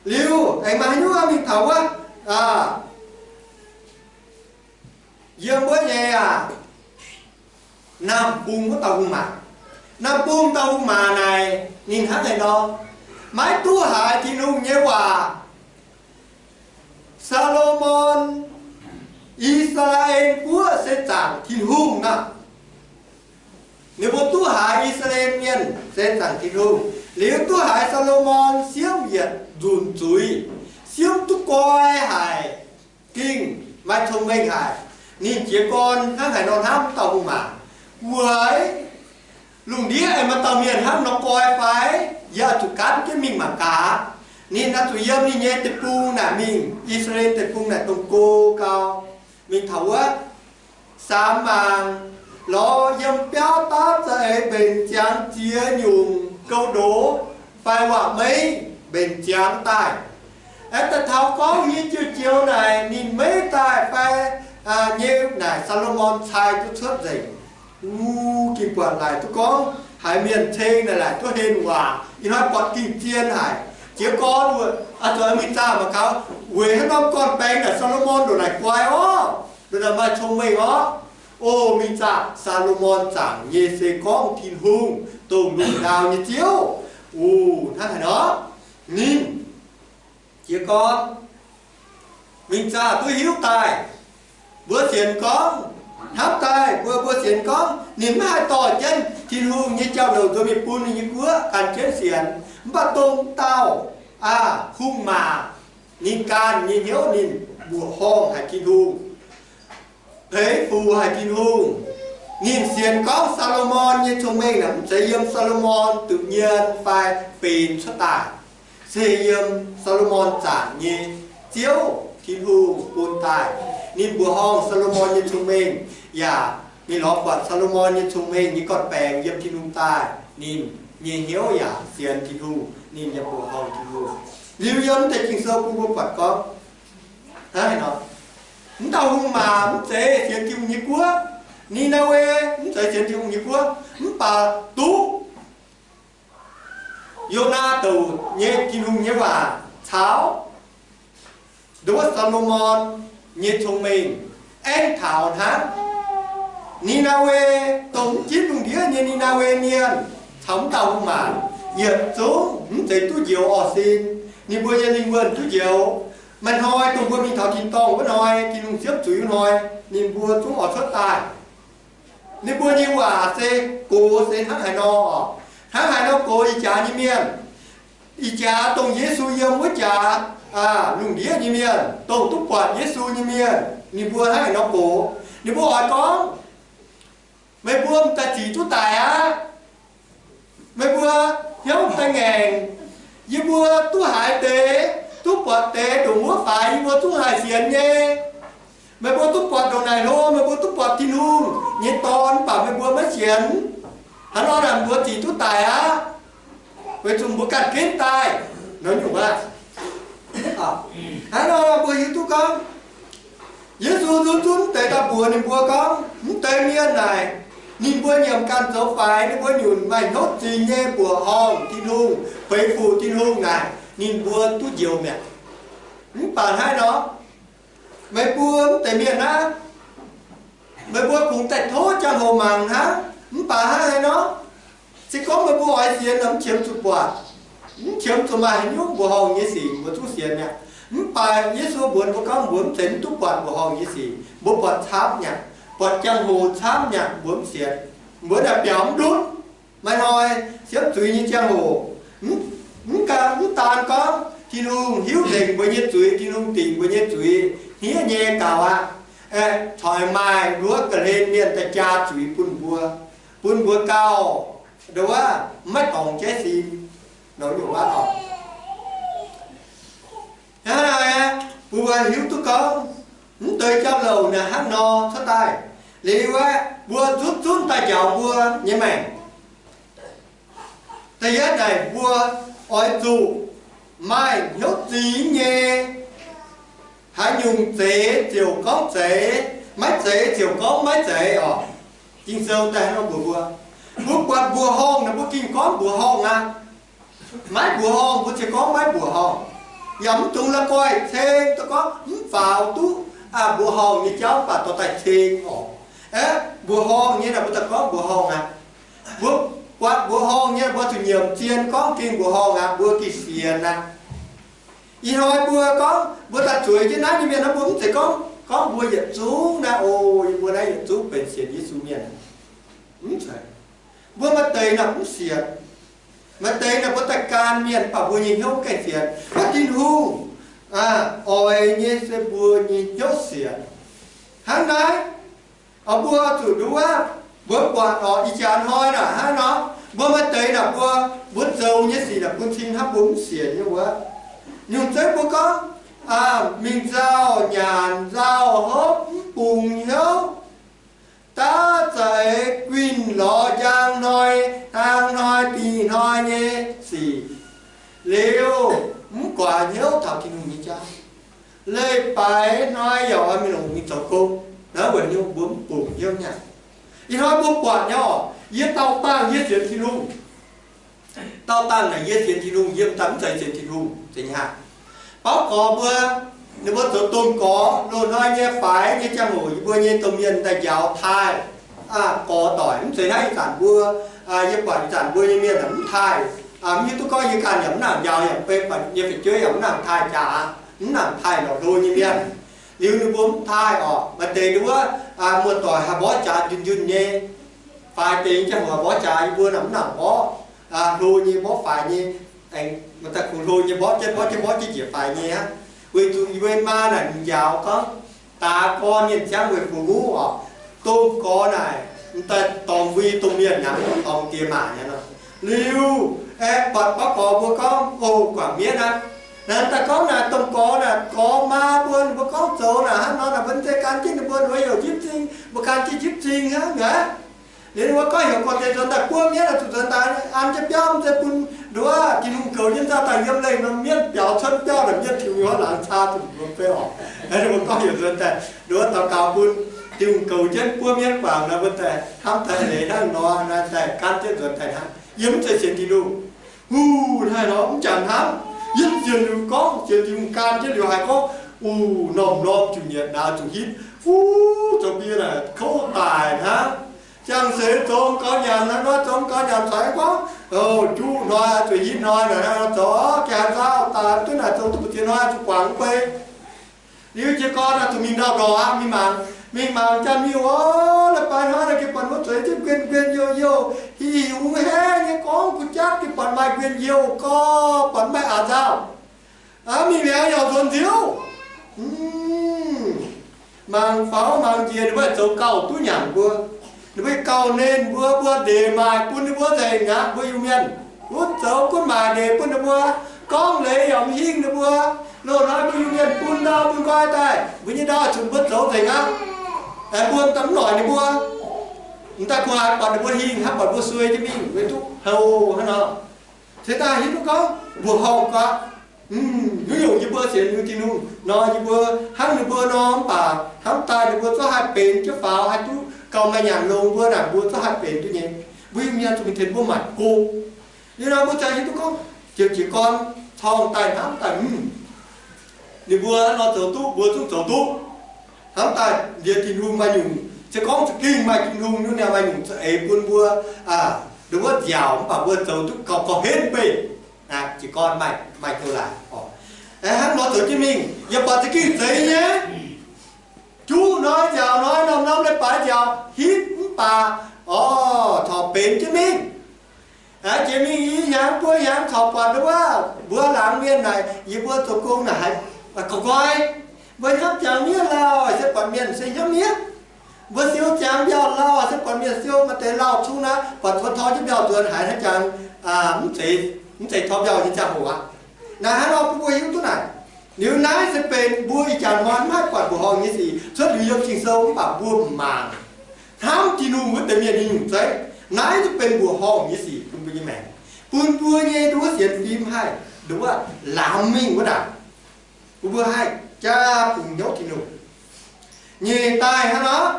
liuz aengx maaih haaix nyungc mingh taux wuov, yiem wuov nyei aac, Naamh Bung wuov dauh hungh maac. Naamh Bung dauh hungh maac naaic ninh hnangv haaix nor, maiv duqv haiz Tin-Hungh nyei waac. Saa^lo^morn, I^saa^laa^en Guoqv se zaangc Tin-Hungh nor. Ninh mbuo duqv haiz I^saa^laa^en Mienh se zaangc Tin-Hungh, liuz duqv haiz Saa^lo^morn siemv yietc nzunc zuiz, siemv duqv goi haic, gengh maaih cong-mengh haic. Ninh jiez gorn hnangv haaix nor hnamv dauh hungh maac, weic lungh ndiev aengx maaih dauh mienh hnangv nor goi fai? Yie oix zuqc gaanv jienv mingh mangc gaax. Ninh oix zuqc yiem ninh nyei deic-bung naaic mingh, I^saa^laa^en deic-bung naaic dongh go gau, mingh taux wuov Samx maangc lorz yiem biauv daav za'eix mbenc ziangx ziex nyungc gouv ndoz fai waac-meiv mbenc ziangx daaih. Aengx daaih taux gorngv nyei jiouv-jiouv naaic ninh meiv daaih fai nyei naaic, Saa^lo^morn cai duqv cuotv nzengc. Wuov ging buatc laaic duqv gorngv haiz mienh ceng naaic laaic duqv hen waac, ih hnoi buatc ging zien haic. Jiez gorn wuov, oix zuqc mingh zaah mangc gaax, weic haaix norm gorn-baengx naaic Saa^lo^morn ndongc naaic goi orv, ndongc naaic maaih cong-mengh orv. O, mingh zaah, Saa^lo^morn zaangc nyei se gorngv Tin-Hungh, dongh lungh ndau nyei Ziouv. O, hnangv haaix nor? Ninh jiez gorn mingh zaah duqv hiuv daaih. Mbuo sienx gorngv, hnamv daaih mbuo, mbuo sienx gorngv ninh maiv haih dorh jienv Tin-Hungh nyei jauv-louc nzuonx mingh bun ninh nyei guoqv ganh jienv sienx. Mv baac dongh dauh, aa, hungh maac, ninh ganh nyei hnyouv ninh mbuoqc horngh haic Tin-Hungh, peix fuc haic Tin-Hungh. Ninh sienx gorngv Saa^lo^morn nyei cong-mengh naaic mv zeiz yiem Saa^lo^morn duqv nyien fai benx cuotv daaih, se yiem Saa^lo^morn zaangc nyei Ziouv Tin-Hungh bun daaih. Ninh mbuoqc horngh Saa^lo^morn nyei cong-mengh, yaac ninh lorz buatc Saa^lo^morn nyei cong-mengh nyei gorn-baengx yiem Tin-Hungh daaih, ninh nyei hnyouv yaac sienx Tin-Hungh, ninh yaac mbuoqc horngh Tin-Hungh. Liuz yiem deix Ging-Sou bun mbuo buatc gorngv, Hnangv naaiv nor, mv dauh hungh maac mv zeiz sienx Tin-Hungh nyei guoqv. Ni^naa^we mv zeiz sienx Tin-Hungh nyei guoqv, mv baac duqv Yonaa douc nyei Tin-Hungh nyei waac caux nduov Saa^lo^morn nyei cong-mengh aengx taux hnangv. Ni^naa^we, dongh mv ginv lungh ndiev nyei Ni^naa^we Mienh caux mv dauh hungh maac yietc zungv mv zeiz duqv njoux orv sin. Ninh mbuo nyei lingh wuonh duqv njoux. Maaih hnoi dongh mbuo mingh taux tin-dorngh wuov hnoi, Tin-Hungh siepv zuiz wuov hnoi, ninh mbuo zungv oix cuotv daaih. Ninh mbuo nyei waac se gox se hnangv haaix nor oc? Hnangv haaix nor gox ih jaax nyei mienh? Ih jaax dongh Yesu yiem wuov jaax, lungh ndiev nyei mienh, dongh duqv buatc Yesu nyei mienh, ninh mbuo hnangv haaix nor gox? Ninh mbuo oix gorngv, meih mbuo m'daaih zic duqv daic aqv. Meih mbuo hnyouv m'daaih ngaengc. Yie mbuo duqv haiz deix, duqv buatc deix ndongc wuov faix, yie mbuo zungv haih sienx nyei. Meih mbuo duqv buatc ndongc naaic hlo, meih mbuo duqv buatc Tin-Hungh nyei Dorn, mv baac meih mbuo maiv sienx. Hnangv nor naaic mbuo zic duqv daic aqv. Weic zuqc mbuo ganh ginv daaih nor nyungc aqv. Hnangv nor mbuo hiuv duqv gorngv, Yesu nzunc zunv deix daaih mbuox ninh mbuo gorngv, mv deix mienh naaic, ninh mbuo nyiemc ganh zoux faix, ninh mbuo nyunc maaih hnyouv zingx nyei mbuoqc horngh Tin-Hungh, feix fuc Tin-Hungh naaic, ninh mbuo duqv njoux mi'aqv. Mv baac hnangv nor, meih mbuo mv deix mienh aqv, meih mbuo kungx daaih tov jangx-hoc mangc hnangv. Mv baac hnangv haaix nor, se gorngv meih mbuo oix sienx nor, mv qiemx zuqc buatc, mv qiemx zuqc maaih haaix nyungc mbuoqc horngh nyei sic mbuo zungv sienx mi'aqv. Mv baac Yesu mbuox mbuo gorngv mbuo mv zeiz mv duqv buatc mbuoqc horngh nyei sic. Mbuo buatc camv nyaqv, buatc jangx-hoc camv nyaqv, mbuo mv sienx. Mbuo naaic biaux mv ndutv. Maaih hnoi siepv zuiz nyei jangx-hoc, mv, mv daan gorngv Tin-Hungh hiuv nzengc mbuo nyei zuiz, Tin-Hungh dingc mbuo nyei zuiz, hniev nyei gaux aqv. Corc maaih nduov ga'hlen mienh daaih jaa zuiz bun mbuo, bun mbuo gauh nduov maiv dorngc jaiv sin. Nor nyungc waac oc. Hnangv naaic, mbuo hiuv duqv gorngv mv deix jauv-louc naaic hnangv nor cuotv daaih. Liuz aeqv, mbuo nzutv zunv daaih njaaux mbuo nyei maengc. Da'yietv naaic, mbuo oix zuqc maaih hnyouv zingx nyei, haaix nyungc zeiz ziouc gorngv zeiz, maiv zeiz ziouc gorngv maiv zeiz oc. Ging-Sou daaih hnangv nor mbuox mbuo, mbuo buatc mbuoqc horngh naaic, mbuo gengh gorngv mbuoqc horngh aqv. Maiv mbuoqc horngh mbuo ziouc gorngv maiv mbuoqc horngh. Yaac mv dungx la'guaih ceng duqv gorngv mv faaux duqv mbuoqc horngh nyei jauv, mv baac dorh daaih ceng oc. Aeqv, mbuoqc horngh nyei naaic mbuo daaih gorngv mbuoqc horngh aqv. Mbuo buatc mbuoqc horngh nyei, mbuo zuqc nyiemc zien gorngv gengh mbuoqc horngh aqv, mbuo gengh sienx aqv. Ih hnoi mbuo gorngv mbuo daaih zueiz jienv naaiv nyei mienh nor, mbuo mv zeiz gorngv, gorngv mbuo yietc zungv naaiv, o, yie mbuo naaiv yietc zungv benx sienx Yesu mienh. Mv zeiz. Mbuo maaih deix naaic mv sienx. Maaih deix naaic mbuo daaih gan mienh, mv baac mbuo nyei hnyouv gaengh sienx. Gorngv Tin-Hungh oix nyei se mbuo nyei hnyouv sienx. Hnangv naaiv, mbuo zuqc nduov, mbuo buatc oc, ih jaax hnoi naaic hnangv nor, mbuo maaih deix naaic mbuo, mbuo zoux nyei sic naaic bun cing hnangv mbuo mv sienx nyei wuov. Nyungc zeiv mbuo gorngv, mingh nzauh nyanc nzauh hopv mv bungx hnyouv, daav za'eix guinh lorz njang hnoi, hnangv hnoi dih hnoi nyei sic liuz, mv guaax hnyouv taux Tin-Hungh nyei jauv. Leiz-baaix hnoi yaac oix mingh longc mingh zoux gong, naaiv weic hnyouv mbuo mv bungx hnyouv nyanc. Ih hnoi mbuo buatc nyei oc, yie daauh dangh yie sienx Tin-Hungh. Daauh dangh naaic yie sienx Tin-Hungh, yie mv daaih mv zeiz sienx Tin-Hungh, zeiz nyei aqv. Bauv gorx mbuo, ninh mbuo zoux domh gorx, loz-hnoi nyei faix nyei ziangh hoc yie mbuo nyei domh mienh daaih njaaux taaih gorx doic. Mv zeiz hnangv ih zanc mbuo, yie buatc ih zanc mbuo nyei mienh mv taaih, mv hiuv duqv gorngv yie ganh yaac mv nangc njaaux yaac beiv, yie fu'jueiv yaac mv nangc taaih jaax, mv nangc taaih lorqc hlo nyei mienh. Liuz ninh mbuo mv taaih oc, maaih deix nduov, muoz-doic haih mborqv jaax njunh njunh nyei. Faix deix ziangh hoc mborqv jaax, yie mbuo naaic mv nangc mborqv hlo nyei, mborqv faix nyei. Aengx maaih daaih kungx hlo nyei mborqv jienv, mborqv jienv, mborqv jienv njiec faix nyei aqv. Weic zuqc yie mbuo maa naaic m'njaaux gorngv, daaix gorn mienh ziangv weic fungx wuov oc, domh gorx naaic m'daaih dorngx mbuo nyei domh mienh hnangv, dorngx diex maac nyei nor. Liuz, aengx buatc bauv gorx mbuo gorngv, o, guangc mienv aqv. Naaic daaih gorngv naaic domh gorx naaic, gorx maa mbuo, ninh mbuo gorngv zoux naaic hnangv nor naaic, mbuo mv zeiz gan jienv ninh mbuo, ninh mbuo youc njipv zing, mbuo gan jienv njipv zing hnangv aqv. Ninh mbuo gorngv heuc gorqv-deix nzuonx daaih buov mienv, zuqc nzuonx daaih an jienv biauv, mv zeiz bun nduov Tin-Hungh goux jienv nzauh daaih yiem lengh norm mienv biaux cuotv biauv naaic, mienv Tin-Hungh nyei hnangv laangz caa zuqc mbuo fei orqc. Ninh mbuo gorngv heuc nzuonx daaih nduov daux gaux bun Tin-Hungh goux jienv buov mienv guangc nor, mbuo daaih hnamv daaih leiz hnangv nor, naaiv daaih gan jienv nzuonx daaih hnangv. Yie mv zeiz sienx Tin-Hungh. Uv, naaiv nor mv jangx hnamv. Yie sienx liuz gorngv, sienx Tin-Hungh gan jienv liuz haiz gorngv, uv, norm-norm zuqc nyietc nauz zuqc hitv. Uv, zoux bun yie naaic kouv daic hnangv. Ziangh seix zoux gaux nyanc hnangv nor, zoux gaux nyanc caux gorngv, o, juqv hnoi zuqc hitv hnoi naaic, zoux ga'haaix nzauh daaih duqv naaic, zoux duqv mbu'ziex hnoi zuqc guangc mv bei. Liuz jiez gorn naaic zuqc mingh ndau-ndorqc aqv, mingh mangc, mingh mangc jaa-miuh, o, leiz-baaix hnoi naaic gengh buatc mbuo zueiz jienv nquien nquien youh youh, hih hungh haic nyei gorngv gu'jatv gengh buatc maaih nquien youh gorngv buatc maaih a'nzauh. Aa, mingh liuz yaac nzuonx nziouv. Mangc faaux mangc njiec, ninh mbuo zoux gauh duqv nyanc mbuo. Ninh mbuo gauh nernh mbuo, mbuo ndeic maaic bun ninh mbuo nzengc aqv. Mbuo Iu-Mienh wuov zoux gunv maaic ndeic bun ninh mbuo, gorngv leiz yaac mv hingh ninh mbuo. Loz-hnoi mbuo Iu-Mienh bun ndau bun nqoi daaih, mbuo nyei ndau zunc mbuo zoux nzengc aqv. Aengx mbuo daaih mv noic ninh mbuo. Mv daaih gu'haaix buatc ninh mbuo hingh hnangv, buatc mbuo suei jienv mingh, weic duqv houc hnangv nor. Se daaih hiuv duqv gorngv mbuoqc horngh gu'aqv. Nyungc-nyungc yie mbuo sienx Tin-Hungh nor, yie mbuo hnangv ninh mbuo nor, mv baac hnamv daaih ninh mbuo zungv haih benx jienv faaux, haih duqv gauh maaih nyanc longx, mbuo naaic mbuo zungv haih benx duqv nyei. Mbuo Iu-Mienh zuqc mingh tengx mbuo maaic go. Liuz nor mbuo ziouc hiuv duqv gorngv, ziouc jiez gorn corng daaih hnamv daaih, mv, ninh mbuo nor zoux duqv, mbuo zungv zoux duqv. Hnamv daaih ndie Tin-Hungh maaih nyungc, se gorngv za'gengh maaih Tin-Hungh nyungc, ninh maaih nyungc za'eix bun mbuo, aa, nduov nziaauc, mv baac mbuo zoux duqv gauh gauh henv mv bei. Jiez gorn maaih, maaih jiu laaic oc. Hnangv nor zoux jienv mingh, yaac buatc za'gengh zeiz nyei. Juqv hnoi nziaauc hnoi, norm-norm leiz-baaix nziaauc hitv mv baac, o, corc benx jienv mingh. Jiex mingh i hnyangx buo hnyangx corc buatc wuov, mbuo laangz mienh naaic, yie mbuo zoux gong naaic haiz ga'nqoi. Mbuo hnyangx jangx miev lauh se buatc mienh se hnyangx miev. Mbuo siou jangx mbiauh lauh se buatc mienh siou, maaih deix lauh cung aqv, buatc tov tor jienv mbiauh nzuonx haiz hnangv jangx, mv zeiz, mv zeiz tor mbiauh nyei ziangh hoc aqv. Naaiv hnangv nor bun mbuo hiuv duqv naaic. Liuz naaiv se benx mbuo ih jaax hnoi mv haih buatc mbuoqc horngh nyei sic, cuotv liuz yiem Ging-Sou mv baac mbuo mangc hnamv Tin-Hungh wuov deix mienh nyei nyungc zeiv. Naaiv se benx mbuoqc horngh nyei sic bun mbuo nyei maengc, bun mbuo nyei nduov sienx fim haih nduov lamz mingh wuov ndaangc. Bun mbuo haih jaa bungx hnyouv Tin-Hungh. Nyeic daaih hnangv nor,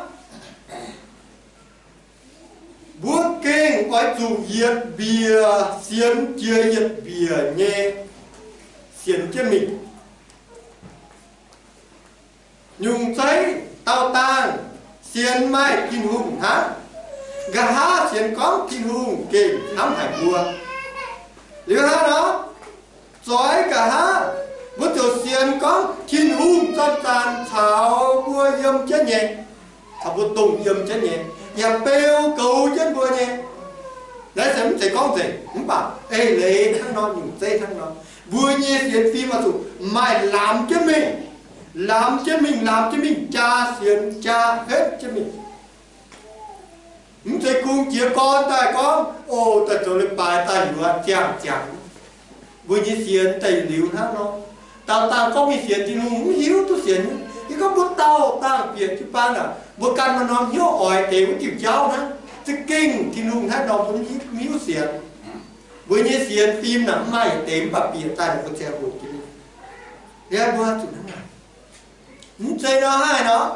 mbuo gengh oix zuqc yietc mbiec sienx jiex yietc mbiec nyei sienx jienv mingh. Nyungc zeiv daauh dangh sienx maaih Tin-Hungh hnangv. Nqa'haav sienx gorngv Tin-Hungh gengh hnamv haic mbuo. Liuz hnangv nor, zoix nqa'haav mbuo ziouc sienx gorngv Tin-Hungh zanc-zanc caux mbuo yiem jienv nyei, caux mbuo dongh yiem jienv nyei, yaac beu goux jienv mbuo nyei. Naaiv se mv zeiz gorngv nzengc, mv baac eix leiz hnangv nor, nyungc zeiv hnangv nor, mbuo nyei sienx fim oix zuqc maaih lamz jienv mingh, lamz jienv mingh, lamz jienv mingh, jaa sienx jaa henv jienv mingh. Mv zeiz kungx jiez gorn daaih gorngv, o, daaih zoux leiz-baaix daaih liuz ziangh ziangx. Mbuo nyei sienx daaih liuz hnangv nor. Daauh dangh gorngv mingh sienx Tin-Hungh mv hiuv duqv sienx. Yie gorngv mbuo daauh dangh bieqc jiu-baang naaic, mbuo ganh maaih norm hnyouv oix deix wuov diuh jauv hnangv. Za'gengh Tin-Hungh hnangv nor mbuo mv hiuv sienx. Mbuo nyei sienx fim naaic mv maaih yietc deix mv baac bieqc daaih naaic mbuo ziangh hoc jienv. Liuz mbuo zuqc hnangv naaic. Mv zeiz nor haih nor.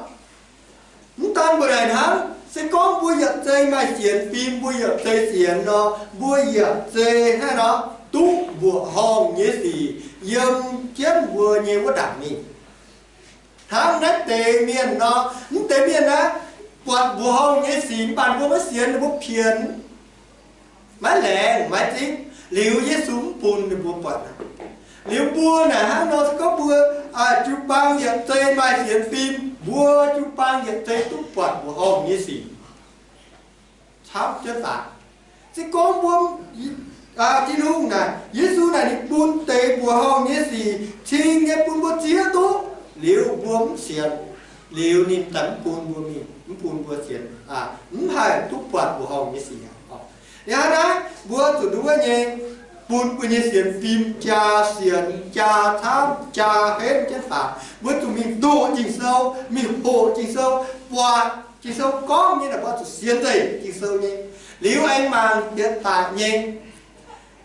Mv daan mbuo naaic hnangv, se gorngv mbuo yietc zei maaih sienx fim, mbuo yietc zei sienx nor, mbuo yietc zei hnangv nor duqv mbuoqc horngh nyei sic yiem jienv mbuo nyei wuov ndaangc mingh. Hnangv naaiv deix mienh nor, mv deix mienh naaiv buatc mbuoqc horngh nyei sic mv baac mbuo maiv sienx, ninh mbuo pienx, maiv laengz, maiv zipv. Liuz Yesu mv bun ninh mbuo buatc aqv. Liuz mbuo naaic hnangv nor, se gorngv mbuo jiu-baang yietc zei maaih sienx fim, mbuo jiu-baang yietc zei duqv buatc mbuoqc horngh nyei sic, camv jienv daaih. Se gorngv mbuo, Tin-Hungh naaic, Yesu naaic ninh bun deix mbuoqc horngh nyei sic cing nyei bun mbuo zieqv duqv, liuz mbuo mv sienx, liuz ninh daaih mv bun mbuo mingh, mv bun mbuo sienx, mv haih duqv buatc mbuoqc horngh nyei sic. Yaac naaiv mbuo zuqc nduov nyei, bun mbuo nyei sienx fim jaa sienx jaa camv jaa henv jienv faaux. Mbuo zuqc mingh doqc Ging-Sou, mingh hoqc Ging-Sou, buatc Ging-Sou gorngv nyei naaic, mbuo zuqc sienx nzengc Ging-Sou nyei. Liuz aengx mangc yietc daic nyei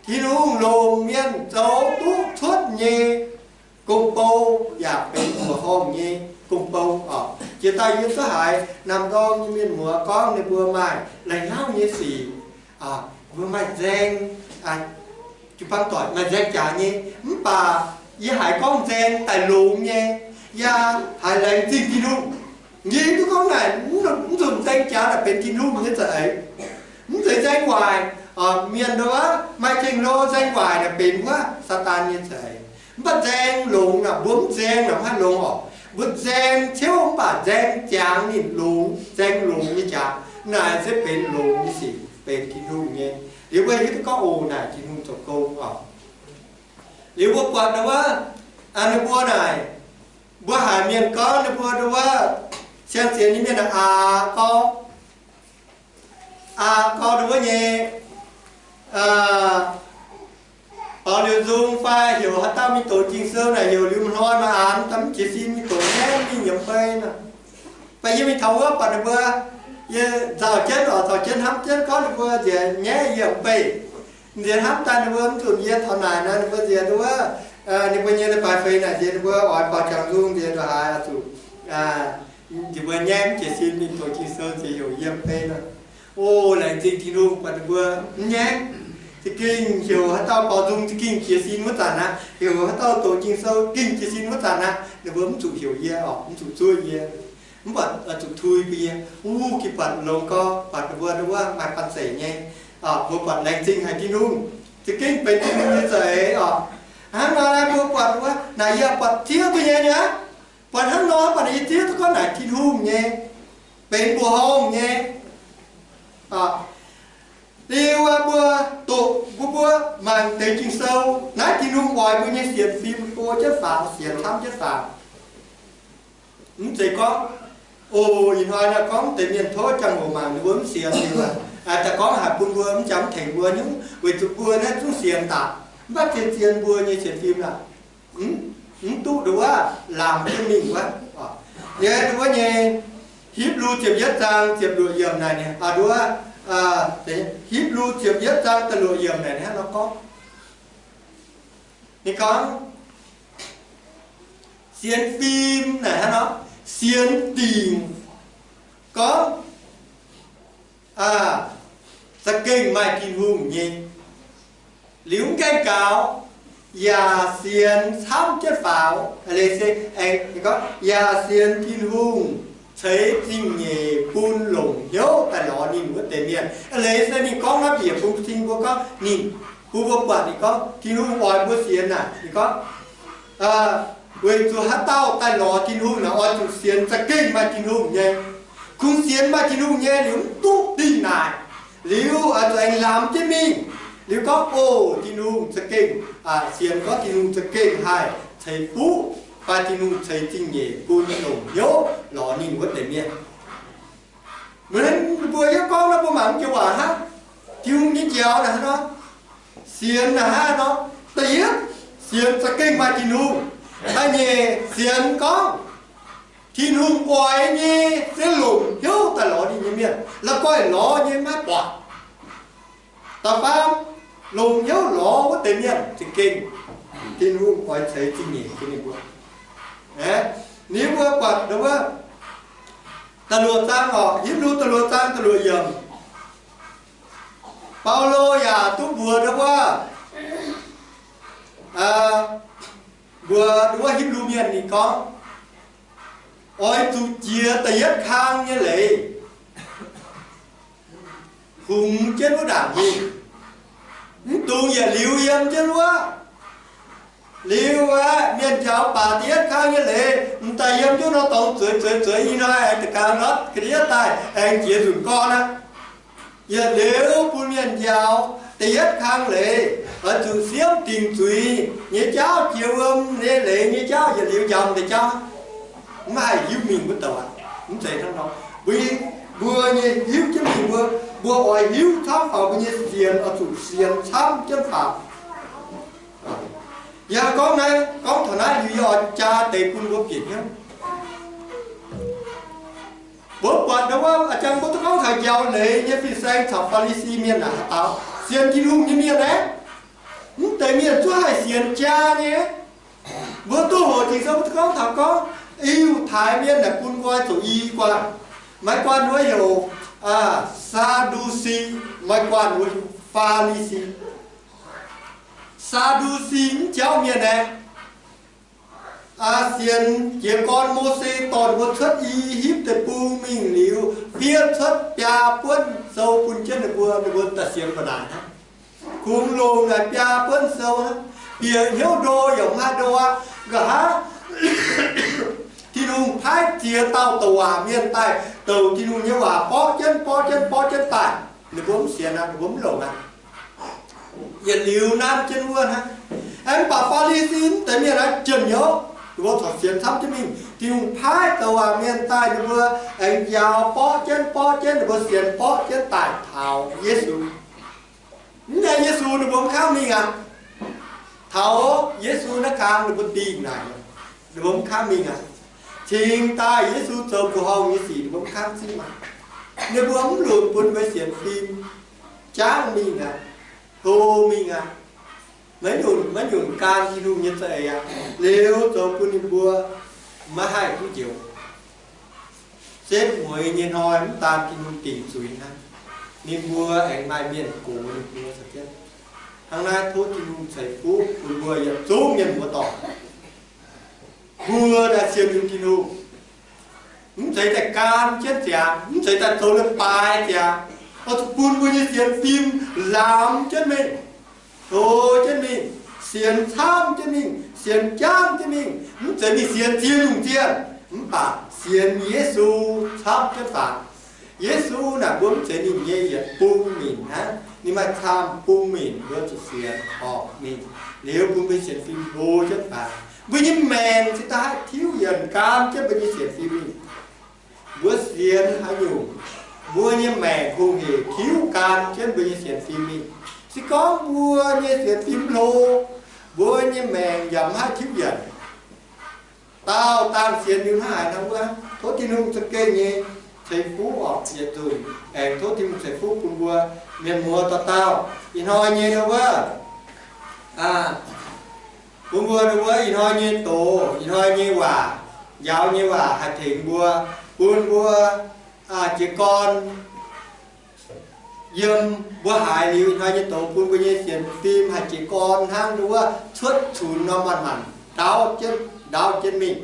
Tin-Hungh longc mienh zoux duqv cuotv nyei gong-bou yaac benx mbuoqc horngh nyei gong-bou oc. Jiex daaih yie duqv haiz naamh ndorm nyei mienh muoz gorngv ninh mbuo maaih laengz hnyouv nyei sic, mbuo maaih nzaeng, jiu-baang doic maaih nzaeng jaax nyei, mv baac yie haiz gorngv nzaeng daaih longx nyei, yaac haiz laengz zingh Tin-Hungh. Yie duqv gorngv naaic, mv zuqc nzaeng jaax naaic benx Tin-Hungh nyei za'eix. Mv zeiz nzaeng waaic, mienh nduov maaih tengx lo nzaeng waaic naaic benx wuov Saadaan nyei za'eix. Mv baac nzaeng longx naaic, mbuo mv nzaeng naaic mv haih longx oc. Mbuo nzaeng ciouv mv baac nzaeng jangx ninh longx, nzaeng longx nyei jaax naaic se benx longx nyei sic, benx Tin-Hungh nyei. Liuz mbuo hiuv duqv gorngv oc naaic Tin-Hungh zoux gong oc. Liuz mbuo buatc nduov, ninh mbuo naaic, mbuo haiz mienh gorngv ninh mbuo nduov, siang-sienx nyei mienh aqc gau, aqc gau nduov nyei, baaux liuz nzung fai heuc haaix dauh mingh doqc Ging-Sou naaic, heuc liuz hnoi maaih aqc daaih mv jiez sin mingh doqc nyaiv mingh yiem bei nor. Mv baac yie mingh taux wuov buatc ninh mbuo, yie nzauh jienv oc, nzauh jienv hnamv jienv gorngv ninh mbuo nziex nyaiv yiem bei. Nziex hnamv daaih ninh mbuo mv zuqc yie taux naaic nor, ninh mbuo nziex nduov, ninh mbuo nyei leiz-baaix feix naaic nziex ninh mbuo oix baaux jangx nzung nziex ndongc haaix oix zuqc, ninh mbuo nyaiv mv jiez sin mingh doqc Ging-Sou nziex heuc yiem bei nor. O, laengz zingh Tin-Hungh buatc ninh mbuo mv nyaiv. Za'gengh heuc haaix dauh baaux nzung za'gengh jiez sin wuov zanc aqv, heuc haaix dauh doqc Ging-Sou gengh jiez sin wuov zanc aqv, ninh mbuo mv zuqc heuc yie oc, mv zuqc zuov yie. Mv baac zuqc tui bun yie. Wuov gih buatc longx gau, buatc ninh mbuo nduov maaih banh zeic nyei. Mbuo buatc laengz zingh haic Tin-Hungh, za'gengh benx Tin-Hungh nyei za'eix oc. Hnangv nor mbuo buatc wuov naaic yie buatc zieqv duqv nyei aqv. Buatc hnangv nor buatc naaic yie zieqv duqv gorngv naaic Tin-Hungh nyei, benx mbuoqc horngh nyei. Liuz mbuo doqc, mbuo, mbuo mangc deix Ging-Sou naaiv, Tin-Hungh oix mbuo nyei sienx fim go jienv faaux, sienx camv jienv faaux. Mv zeiz gorngv, o, ih hnoi naaiv gorngv deix mienh tov ziangh hoc mangc ninh mbuo mv sienx liuz, daaih gorngv haic bun mbuo mv jangx mv tengx mbuo nyungc, weic zuqc mbuo naaiv zungv sienx daaih, mv baac zien-zien mbuo nyei sienx fim naaic, mv duqv nduov, laamc jienv mingh wuov. Yie nduov nyei, Hipv^lu ziepc yietv zaang ziepc luoqc yiemc naaic ninh, nduov, Hipv^lu ziepc yietv zaang da'luoqc yiemc naaic ninh hnangv nor gorngv, ninh gorngv, sienx fim naaic hnangv nor, sienx dingc gorngv za'gengh maaih Tin-Hungh nyei. Liuz mv gaengh gaux, yaac sienx camv jienv faaux, leiz se, gorngv yaac sienx Tin-Hungh ceix zingh-nyeic bun longc hnyouv daaih lorz ninh wuov deix mienh. Leiz se ninh gorngv naaiv bieqc bun cing mbuo gorngv ninh, bun mbuo buatc ninh gorngv Tin-Hungh oix mbuo sienx naaic, ninh gorngv, weic zuqc haaix dauh daaih lorz Tin-Hungh naaic oix zuqc sienx za'gengh maaih Tin-Hungh nyei. Kungx sienx maaih Tin-Hungh nyei liuz mv duqv dingh naaic, liuz oix zuqc aengx lamz jienv mingh. Liuz gorngv, o, Tin-Hungh za'gengh, sienx gorngv Tin-Hungh za'gengh haih ceix fuqv fai Tin-Hungh ceix zingh-nyeic bun longc hnyouv lorz ninh wuov deix mienh. Mbuo, mbuo hiuv gorngv nor mbuo mangc joux waac hnangv, Tin-Hungh nyei njaaux naaic hnangv nor, sienx naaic hnangv nor, da'yietv sienx za'gengh maaih Tin-Hungh. Da'nyeic sienx gorngv Tin-Hungh oix nyei se longc hnyouv daaih lorz ninh nyei mienh, la'guaih lorz nyei maiv buatc. Da'faam, longc hnyouv lorz wuov deix mienh za'gengh Tin-Hungh oix ceix zingh-nyeic bun ninh mbuo. Ninh mbuo buatc wuov da'luoqc zaang oc, Hipv^lu da'luoqc zaang da'luoqc yiemc, Baulo yaac duqv mbuox wuov, mbuox wuov Hipv^lu mienh ninh gorngv, oix zuqc jiex da'yietv kang nyei leiz, kungx jienv wuov ndaangc mingh, mv dungx yietc liuz yiem jienv wuov. Liuz aeqv, mienh njaaux baac da'yietv kang nyei leiz, m'daaih yiem jienv nor dorngx zueiz zueiz zueiz ih hnoi aengx da'ganh nor ga'ndiev daaih aengx jiex nzunc gorn aqv. Yietc liuz bun mienh njaaux da'yietv kang leiz, oix zuqc siemv dingc zuiz nyei jauv, jiex wuom nyei leiz nyei jauv, yietc liuz njaaux deix jauv. Mv haih hiuv mingh wuov douc aqv. Mv zeiz hnangv nor. Mbuo, mbuo nyei hiuv jienv mingh mbuo, mbuo oix hiuv camv faaux mbuo nyei sienx oix zuqc sienx camv jienv faaux. Yie gorngv naaiv, gorngv taux naaiv liuz yie oix jaa deix bun mbuo bieqc hnyouv. Mbuo buatc ndau wuov, a'jang mbuo duqv gorngv taux njaaux leiz nyei fin-saeng caux Faa^li^si mienh naaic, haaix dauh sienx Tin-Hungh nyei mienh aeqv, mv deix mienh zuov haih sienx jaa nyei. Mbuo duqv hoqc Ging-Sou mbuo duqv gorngv taux gorngv Yiutai mienh naaic bun nqoi zoux i guanh. Maaih guanh wuov heuc Saa^ndu^si, maaih guanh wuov heuc Faa^li^si. Saa^ndu^si mv jauv mienh aeqv, sienx jiez gorn Mose dorh mbuo cuotv I^yipv Deic-Bung mingh liuz, fiev cuotv biaa buonv sou bun jienv ninh mbuo, ninh mbuo daaih sienx ba'nanc hnangv. Kungx longc naaic biaa buonv sou hnangv, bieqc hnyouv ndo yaac mv haih ndo aqv. Nqa'haav Tin-Hungh paaiv ziex dauh douc waac mienh daaih douc Tin-Hungh nyei waac borqv jienv, borqv jienv, borqv jienv daaih. Ninh mbuo mv sienx aqv, ninh mbuo mv longc aqv. Yietc liuz nanv jienv wuov hnangv. Aengx mv baac Faa^li^si mv deix mienh naaiv jienh hnyouv, ninh mbuo corc sienx camv jienv mingh. Tin-Hungh paaiv douc waac mienh daaih, ninh mbuo aengx njaaux borqv jienv, borqv jienv, ninh mbuo sienx borqv jienv daaih taux Yesu. Mv nyei Yesu ninh mbuo mv kangv mingh aqv. Taux Yesu naaiv kang ninh mbuo dingh naaic, ninh mbuo mv kangv mingh aqv. Cingx daaih Yesu zoux mbuoqc horngh nyei sic ninh mbuo mv kangv zipv aqv. Ninh mbuo mv lunc bun mbuo sienx fim, jangv mingh aqv, hlo mingh aqv. Maiv nyunc, maiv nyunc gan Tin-Hungh nyei za'eix aqv. Liuz zoux bun ninh mbuo maiv haih duqv njoux. Setv mueiz nyei hnoi mv daan Tin-Hungh dingc zuiz hnangv, ninh mbuo aengx maaih mienh gox ninh mbuo. Hnangv naaiv tov Tin-Hungh ceix fuqv bun mbuo yietc zungv mienh muoz-doic, mbuo daaih sienx Tin-Hungh, mv zeiz daaih gan jienv ziangx, mv zeiz daaih zoux leiz-baaix ziangx, oix zuqc bun mbuo nyei sienx fim lamz jienv mingh, hlo jienv mingh, sienx camv jienv mingh, sienx jangv jienv mingh. Mv zeiz mingh sienx ziex nyungc zienh, mv baac sienx Yesu camv jienv faaux. Yesu naaic mbuo mv zeiz ninh nyei yietc bung minc hnangv, ninh maaih camv bung minc, mbuo zuqc sienx horpc mingh. Liuz bun mbuo sienx fim hlo jienv faaux, mbuo nyei maengc cingx daaih haih tiuv yienc gan jienv mbuo nyei sienx fim mingh. Mbuo sienx haaix nyungc, mbuo nyei maengc hungh hec tiuv gan jienv mbuo nyei sienx fim mingh. Se gorngv mbuo nyei sienx fim hlo, mbuo nyei maengc yaac mv haih tiuv yienc. Daauh dangh sienx liuz hnangv haaix nor wuov, tov Tin-Hungh za'gengh nyei ceix fuqv orqc, yietc nzunc aengx tov Tin-Hungh ceix fuqv bun mbuo mienh muoz dauh dauh. Ih hnoi nyei wuov, bun mbuo wuov ih hnoi nyei doz, ih hnoi nyei waac, njaaux nyei waac haih tengx mbuo, bun mbuo jiez gorn yiem mbuo haiz liuz ih hnoi nyei doz bun mbuo nyei sienx fim haih jiez gorn hnangv wuov cuotv cunx norm manc-manc ndaauv jienv, ndaauv jienv mingh,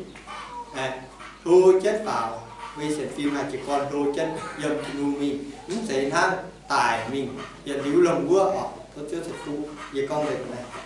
hlo jienv faaux. Mbuo nyei sienx fim haih jiez gorn hlo jienv yiem Tin-Hungh mingh, mv zeiz hnangv daic mingh yietc liuz lomh wuov orqc. Tov Ziouv ceix fuqv yie gorngv nzengc naaiv.